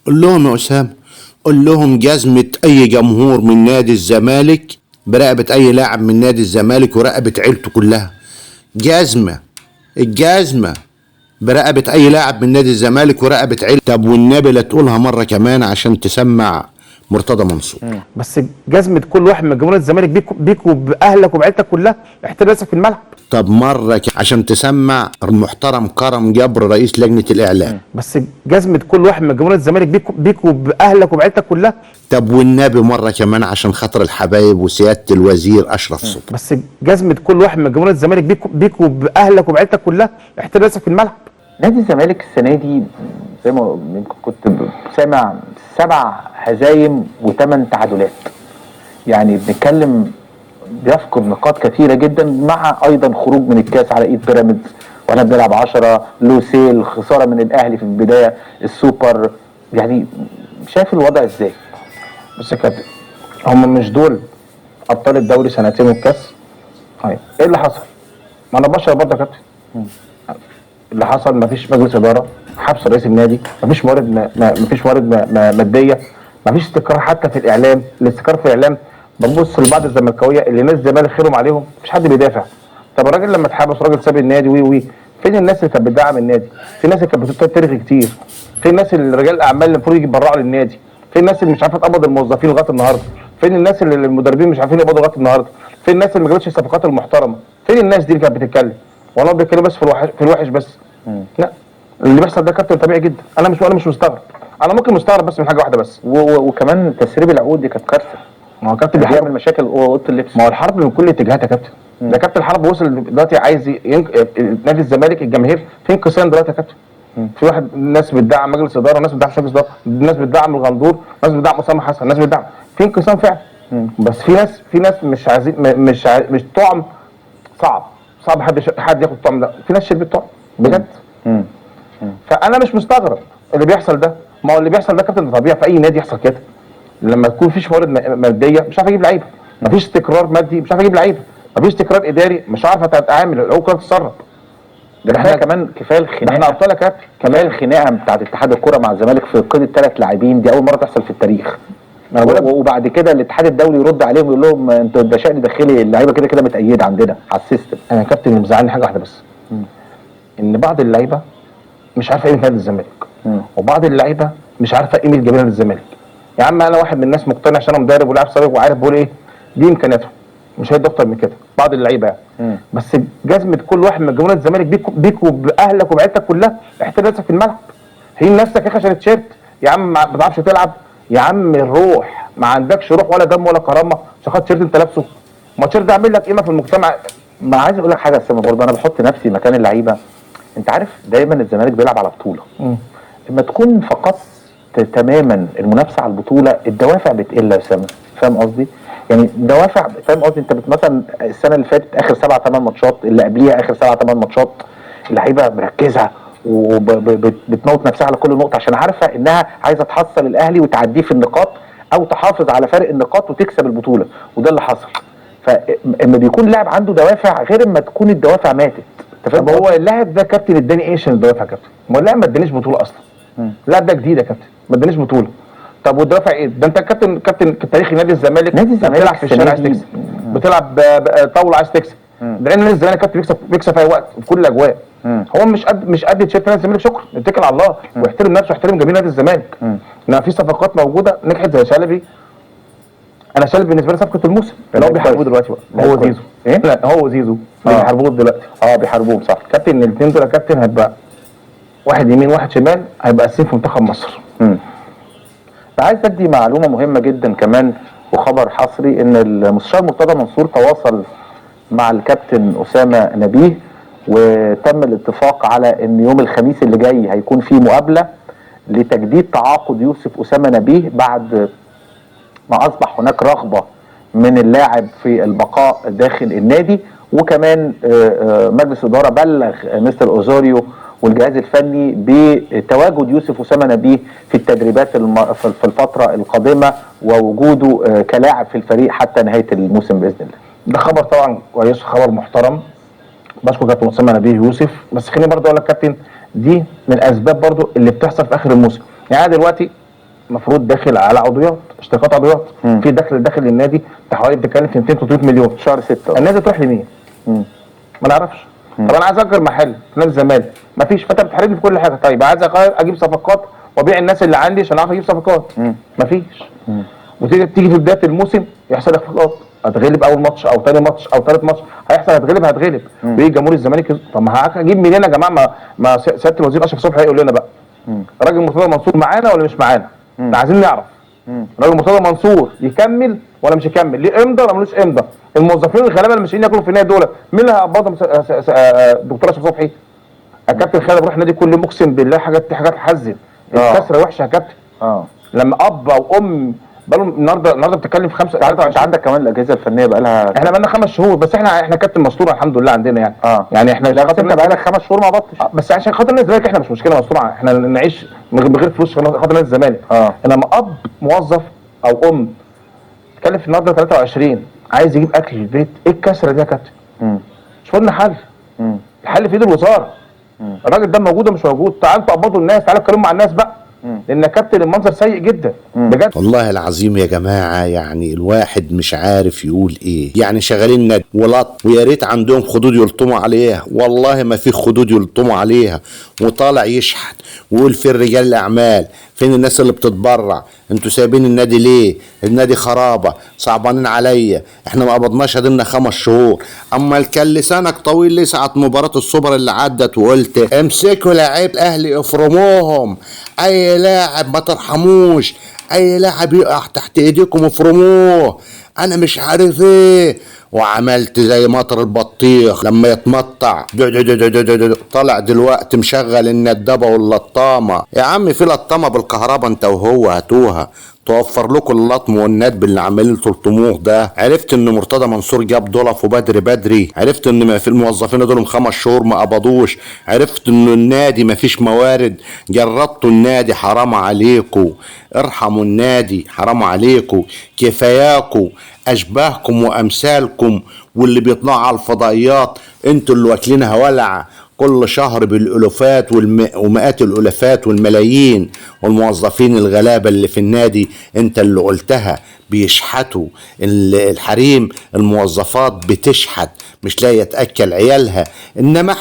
قول لهم يا اسامة، قول لهم جزمه اي جمهور من نادي الزمالك برقبه اي لاعب من نادي الزمالك ورقبه عيلته كلها. جزمه، الجزمة برقبه اي لاعب من نادي الزمالك ورقبه عيلته. طب والنبي لا تقولها مرة كمان عشان تسمع مرتضى منصور. بس جزمه كل واحد من جمهور الزمالك بيك وباهلك وبعيلتك كلها، احترم نفسك في الملعب. طب مرة عشان تسمع المحترم كرم جبر رئيس لجنة الاعلام. بس جزمه كل واحد من جمهور الزمالك بيك وباهلك وبعيلتك كلها. طب والنبي مرة كمان عشان خاطر الحبايب وسياده الوزير اشرف صبحي. بس جزمه كل واحد من جمهور الزمالك بيك وباهلك وبعيلتك كلها، احترم نفسك في الملعب. نادي الزمالك السنة دي زي ما يمكن كنت سامع 7 هزايم و8 تعادلات، يعني بنتكلم بيفقد نقاط كثيرة جدا، مع ايضا خروج من الكاس على ايد بيراميدز واحنا بنلعب 10، لوسيل، خسارة من الاهلي في البداية، السوبر. يعني شايف الوضع ازاي؟ بس يا كابتن هم مش دول ابطال الدوري سنتين والكاس؟ طيب ايه اللي حصل؟ ما انا بشر برضه يا كابتن. اللي حصل مفيش مجلس ادارة، حبس رئيس النادي، مفيش موارد مفيش موارد مادية، مفيش استقرار حتى في الاعلام. الاستقرار في الاعلام بنبص لبعض الزملكاويه اللي ناس الزمالك خيرهم عليهم، مفيش حد بيدافع. طب الراجل لما اتحبس راجل ساب النادي وي فين الناس اللي كانت بتدعم النادي؟ فين الناس اللي كانت بترغي كتير؟ فين الناس اللي رجال الاعمال اللي المفروض يتبرعوا للنادي؟ فين الناس اللي مش عارفه تقبض الموظفين لغاية النهارده؟ فين الناس اللي المدربين مش عارفين يقبضوا لغاية النهارده؟ فين الناس اللي ما جابتش الصفقات المحترمة؟ فين الناس دي اللي كانت بتتكلم؟ والله بيتكلموا بس في الوحش بس. لا اللي بيحصل ده كابتن طبيعي جدا، انا مش مستغرب. انا ممكن مستغرب بس من حاجة واحدة بس، وكمان تسريب العقود دي كانت كارثة. ما هو كابتن بيعمل مشاكل اوضة اللبس. ما هو الحرب من كل اتجاهات يا كابتن. ده كابتن الحرب وصل دلوقتي عايز نادي الزمالك الجماهير في انقسام دلوقتي يا كابتن. في واحد ناس بتدعم مجلس ادارة، وناس بتدعم مجلس ادارة، ناس بتدعم الغندور، ناس بتدعم اسامة حسن، ناس بتدعم، في انقسام فعلا. بس في ناس مش عايزين، مش طعم، صعب حد ياخد طعم ده. في ناس شربت طعم بجد. فانا مش مستغرب اللي بيحصل ده. ما هو اللي بيحصل ده كابتن طبيعي في اي نادي يحصل كده. لما تكون فيش موارد مادية مش عارف اجيب لعيبة، مفيش استقرار مادي مش عارف اجيب لعيبة، مفيش استقرار اداري مش عارف اتعامل، العقود تتسرب. ده كفاية كمان، كفاية الخناقة. احنا ابطال يا كابتن. كمان الخناقة بتاعت اتحاد الكورة مع الزمالك في قيد ال3 لاعبين دي اول مرة تحصل في التاريخ. وبعد كده الاتحاد الدولي يرد عليهم ويقول لهم انتوا ده شأن داخلي، اللعيبة كده كده متأيده عندنا على ال system. انا يا كابتن اللي مزعلني حاجة واحدة بس، ان بعض اللعيبة مش عارفه قيمة نادي الزمالك، وبعض اللعيبة مش عارفه قيمة جماهير نادي الزمالك. يا عم انا واحد من الناس مقتنع عشان انا مدرب ولاعب سابق وعارف بقول ايه، دي امكانياتهم مش هيدوا اكتر من كده بعض اللعيبة يعني. بس جزمه كل واحد من جمهور الزمالك بيك وباهلك وبعيلتك كلها، احترم نفسك في الملعب، هين نفسك يا اخي عشان التيشيرت. يا عم ما بتعرفش تلعب يا عم، الروح ما عندكش روح ولا دم ولا كرامة عشان خاطر تيشيرت انت لابسه. ما التيشيرت ده عامل لك قيمة في المجتمع. ما عايز اقول لك حاجة يا اسامة برضه، انا بحط نفسي مكان اللعيبة. انت عارف دايما الزمالك بيلعب على بطوله. لما تكون فقدت تماما المنافسة على البطولة الدوافع بتقل يا اسامة، فاهم قصدي؟ يعني دوافع، فاهم قصدي؟ انت مثلا السنة اللي فاتت اخر 7 8 ماتشات، اللي قبليها اخر 7 8 ماتشات، اللعيبة مركزه وبتموت نفسها على كل نقطة عشان عارفه انها عايزه تحصل الاهلي وتعديه في النقاط او تحافظ على فرق النقاط وتكسب البطولة، وده اللي حصل. فاما بيكون لاعب عنده دوافع غير اما تكون الدوافع ماتت. انت فاهم؟ طب هو اللاعب ده كابتن اداني ايه عشان الدوافع يا كابتن؟ ما هو اللاعب ما ادانيش بطوله اصلا. اللاعب ده جديد يا كابتن، ما ادانيش بطوله. طب والدوافع ايه؟ ده انت كابتن تاريخ نادي الزمالك، نادي الزمالك بتلعب في الشارع عايز تكسب، بتلعب طاولة عايز تكسب. ده نادي الزمالك كابتن بيكسب في اي وقت في كل الاجواء. هو مش قد تيشيرت نادي الزمالك، شكرا، اتكل على الله واحترم نفسه واحترم جماهير نادي الزمالك. انما في صفقات موجودة نجحت زي شلبي. انا شلبي بالنسبة لي صفقة الموسم، اللي هو بيحاربوه دلوقتي بقى، هو زيزو. ايه؟ لا هو زيزو بيحاربوه دلوقتي. بيحاربوه صح كابتن. الاثنين دول يا كابتن هيبقى واحد يمين واحد شمال، هيبقى اساسيين في منتخب مصر. عايز ادي معلومة مهمة جدا كمان وخبر حصري، ان المستشار مرتضى منصور تواصل مع الكابتن اسامة نبيه، وتم الاتفاق على ان يوم الخميس اللي جاي هيكون في مقابله لتجديد تعاقد يوسف اسامة نبيه بعد ما اصبح هناك رغبة من اللاعب في البقاء داخل النادي. وكمان مجلس ادارة بلغ مستر اوزوريو والجهاز الفني بتواجد يوسف اسامة نبيه في التدريبات في الفترة القادمة ووجوده كلاعب في الفريق حتى نهاية الموسم باذن الله. ده خبر طبعا كويس، خبر محترم. بشكر كابتن اسامة نبيه يوسف. بس خليني برضه اقول لك كابتن، دي من الاسباب برضه اللي بتحصل في اخر الموسم. يعني انا دلوقتي المفروض داخل على عضويات، اشتراكات عضويات، في دخل داخل النادي حوالي بتتكلم في 200 300 مليون شهر 6. النادي تروح لمين؟ ما نعرفش. طب انا عايز اجر محل في نادي الزمالك، ما فيش، فانت بتحرجني في كل حاجة. طيب عايز اجيب صفقات وابيع الناس اللي عندي عشان اعرف اجيب صفقات، ما فيش. وتيجي في بداية الموسم يحصل اخفاقات، هتغلب اول ماتش او ثاني ماتش او ثالث ماتش، هيحصل هتغلب. ويجي جمهور الزمالك، طب ما هجيب منين يا جماعة؟ ما سيادة الوزير اشرف صبحي هيقول لنا بقى راجل مرتضى منصور معانا ولا مش معانا؟ احنا عايزين نعرف راجل مرتضى منصور يكمل ولا مش يكمل؟ ليه امضى ولا ملوش امضى؟ الموظفين الغلابة اللي مش ياكلوا في النادي دول مين اللي هيقبضهم؟ دكتور اشرف صبحي؟ الكابتن خالد بروح النادي كل يوم، اقسم بالله حاجات تحزن. الكسرة وحشة يا كابتن. لما اب او ام بقالهم النهارده بتتكلم في 5. انت عندك كمان الاجهزة الفنية بقالها، احنا بقالنا 5 شهور بس. احنا كابتن مستورة الحمد لله عندنا يعني. يعني احنا لا بس انت بقالك 5 شهور ما قبضتش. بس عشان خاطر النادي الزمالك احنا مش مشكلة مستورة، احنا نعيش من غير فلوس عشان خاطر نادي الزمالك. انما اب موظف او ام تتكلم في النهارده 23 عايز يجيب اكل في البيت، ايه الكسرة دي يا كابتن؟ شوف لنا حل. الحل في ايد الوزارة. الراجل ده موجود ولا مش موجود؟ تعالوا تقبضوا الناس، تعالوا اتكلموا مع الناس بقى، لان يا كابتن المنظر سيء جدا بجد. والله العظيم يا جماعة، يعني الواحد مش عارف يقول ايه. يعني شغالين ند ولط، ويا ريت عندهم خدود يلطموا عليها، والله ما في خدود يلطموا عليها. وطالع يشحت ويقول فين رجال الاعمال، فين الناس اللي بتتبرع، انتوا سايبين النادي ليه؟ النادي خرابه، صعبانين عليا، احنا ما قبضناش ادينا 5 شهور. اما كان لسانك طويل ليه ساعة مباراة السوبر اللي عدت وقلت امسكوا لعيب الاهلي افرموهم، اي لاعب ما ترحموش، اي لاعب يقع تحت ايديكم افرموه، انا مش عارف ايه. وعملت زي مطر البطيخ لما يتمطع دو دو دو دو دو دو. طلع دلوقتي مشغل الندبة واللطامه. يا عم في لطامه بالكهرباء انت وهو، هاتوها توفر لكم اللطم والندب اللي عمالين تلطموه ده. عرفت ان مرتضى منصور جاب ضلف وبدري بدري، عرفت ان ما في الموظفين دول 5 شهور ما قبضوش، عرفت ان النادي ما فيش موارد. جربتوا النادي، حرام عليكم، ارحموا النادي، حرام عليكم، كفاياكم اشباهكم وامثالكم واللي بيطلعوا على الفضائيات، انتوا اللي واكلينها ولع كل شهر بالالوفات ومئات الالافات والملايين. والموظفين الغلابة اللي في النادي انت اللي قلتها بيشحتوا، الحريم الموظفات بتشحت مش لاقيه تاكل عيالها. انما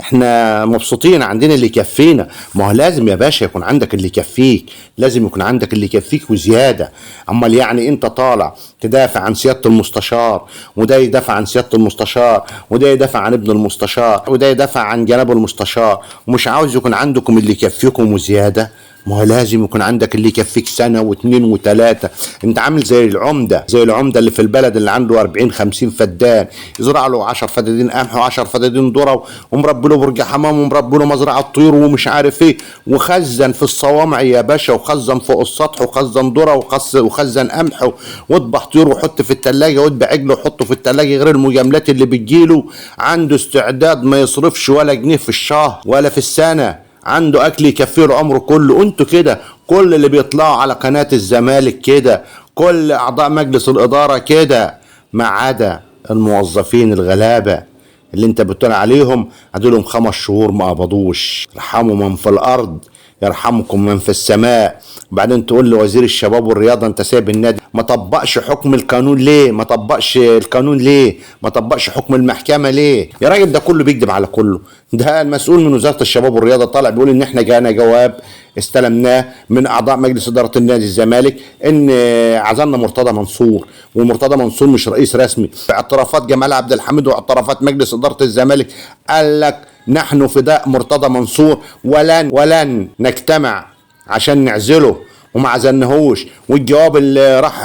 احنا مبسوطين، عندنا اللي يكفينا. ما هو لازم يا باشا يكون عندك اللي يكفيك، لازم يكون عندك اللي يكفيك وزيادة. امال يعني انت طالع تدافع عن سيادة المستشار، وده يدافع عن سيادة المستشار، وده يدافع عن ابن المستشار، وده يدافع عن جناب المستشار، ومش عاوز يكون عندكم اللي يكفيكم وزيادة؟ ما هو لازم يكون عندك اللي يكفيك سنة واثنين وثلاثة. انت عامل زي العمدة، زي العمدة اللي في البلد اللي عنده 40-50 فدان، يزرع له 10 فدادين قمح و10 فدادين ذره، ومربي له برج حمام، ومربي له مزرعة طيور ومش عارف ايه، وخزن في الصوامع يا باشا، وخزن فوق السطح، وخزن ذره، وخزن قمح، واذبح طيور وحط في الثلاجة، واذبح عجل وحطه في الثلاجة، غير المجاملات اللي بتجيله. عنده استعداد ما يصرفش ولا جنيه في الشهر ولا في السنة، عنده اكل يكفيه العمر كله. انتوا كده، كل اللي بيطلعوا على قناة الزمالك كده، كل اعضاء مجلس الادارة كده، ما عدا الموظفين الغلابة اللي انت بتقول عليهم عدلهم 5 شهور ما قبضوش. ارحموا من في الارض يرحمكم من في السماء. وبعدين تقول لوزير الشباب والرياضة انت سايب النادي، ما طبقش حكم القانون ليه؟ ما طبقش القانون ليه؟ ما طبقش حكم المحكمة ليه؟ يا راجل ده كله بيكذب على كله. ده المسؤول من وزارة الشباب والرياضة طالع بيقول ان احنا جانا جواب استلمناه من اعضاء مجلس ادارة النادي الزمالك ان عزلنا مرتضى منصور، ومرتضى منصور مش رئيس رسمي. اعترافات جمال عبد الحميد واعترافات مجلس ادارة الزمالك قال لك نحن فداء مرتضى منصور ولن نجتمع عشان نعزله، وما عزلناهوش. والجواب اللي راح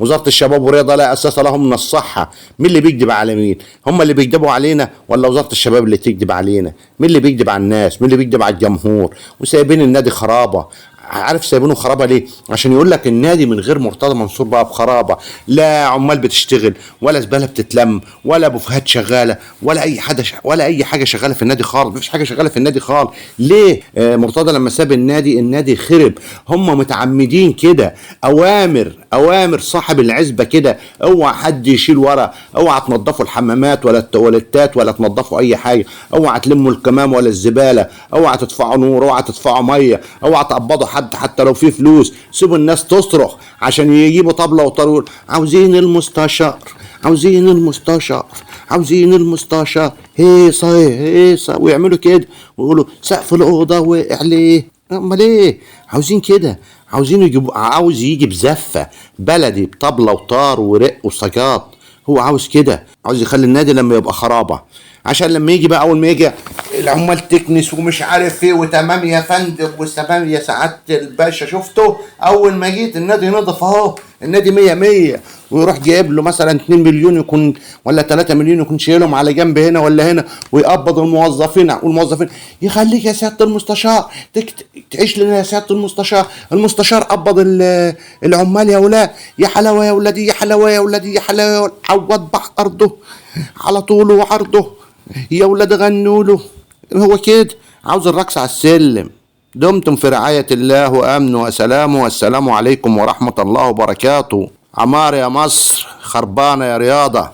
وزارة الشباب والرياضة لا اساس لهم من الصحة. مين اللي بيكذب على مين؟ هم اللي بيكذبوا علينا ولا وزارة الشباب اللي تكذب علينا؟ مين اللي بيكذب على الناس؟ مين اللي بيكذب على الجمهور؟ وسايبين النادي خرابه. عارف سايبينه خرابه ليه؟ عشان يقول لك النادي من غير مرتضى منصور بقى بخرابه، لا عمال بتشتغل ولا زبالة بتتلم ولا بوفيهات شغالة ولا اي حاجة ولا اي حاجة شغالة في النادي خالص، مفيش حاجة شغالة في النادي خالص. ليه؟ مرتضى لما ساب النادي، النادي خرب. هم متعمدين كده، اوامر اوامر صاحب العزبة كده، اوعى حد يشيل ورق، اوعى تنظفوا الحمامات ولا التواليتات ولا تنظفوا اي حاجة، اوعى تلموا الكمام ولا الزبالة، اوعى تدفعوا نور، اوعى تدفعوا مية، اوعى تقبضوا حد حتى لو في فلوس، سيبوا الناس تصرخ عشان يجيبوا طبله وطرول. عاوزين المستشار، عاوزين المستشار، عاوزين المستشار، هيصه هيصه، ويعملوا كده ويقولوا سقف الاوضة وقع ليه؟ امال ايه؟ عاوزين كده، عاوزين يجيبوا، عاوز يجي بزفه بلدي بطبله وطار ورق وسجاط، هو عاوز كده، عاوز يخلي النادي لما يبقى خرابه، عشان لما يجي بقى اول ما يجي العمال تكنس ومش عارف ايه، وتمام يا فندم وتمام يا سعادة الباشا، شفته اول ما جيت النادي نضف اهو، النادي 100 100، ويروح جايب له مثلا 2 مليون يكون ولا 3 مليون يكون شايلهم على جنب هنا ولا هنا، ويقبض الموظفين، والموظفين يخليك يا سيادة المستشار تعيش لنا يا سيادة المستشار، المستشار قبض العمال يا ولاد، يا حلاوة يا ولادي، يا حلاوة يا ولادي، يا حلاوة يا ولادي، عوض بح ارضه على طوله وعرضه يا ولاد، غنوا له. هو كده عاوز الرقص على السلم. دمتم في رعاية الله وأمنه وسلامه، والسلام عليكم ورحمة الله وبركاته. عمار يا مصر، خربانة يا رياضة.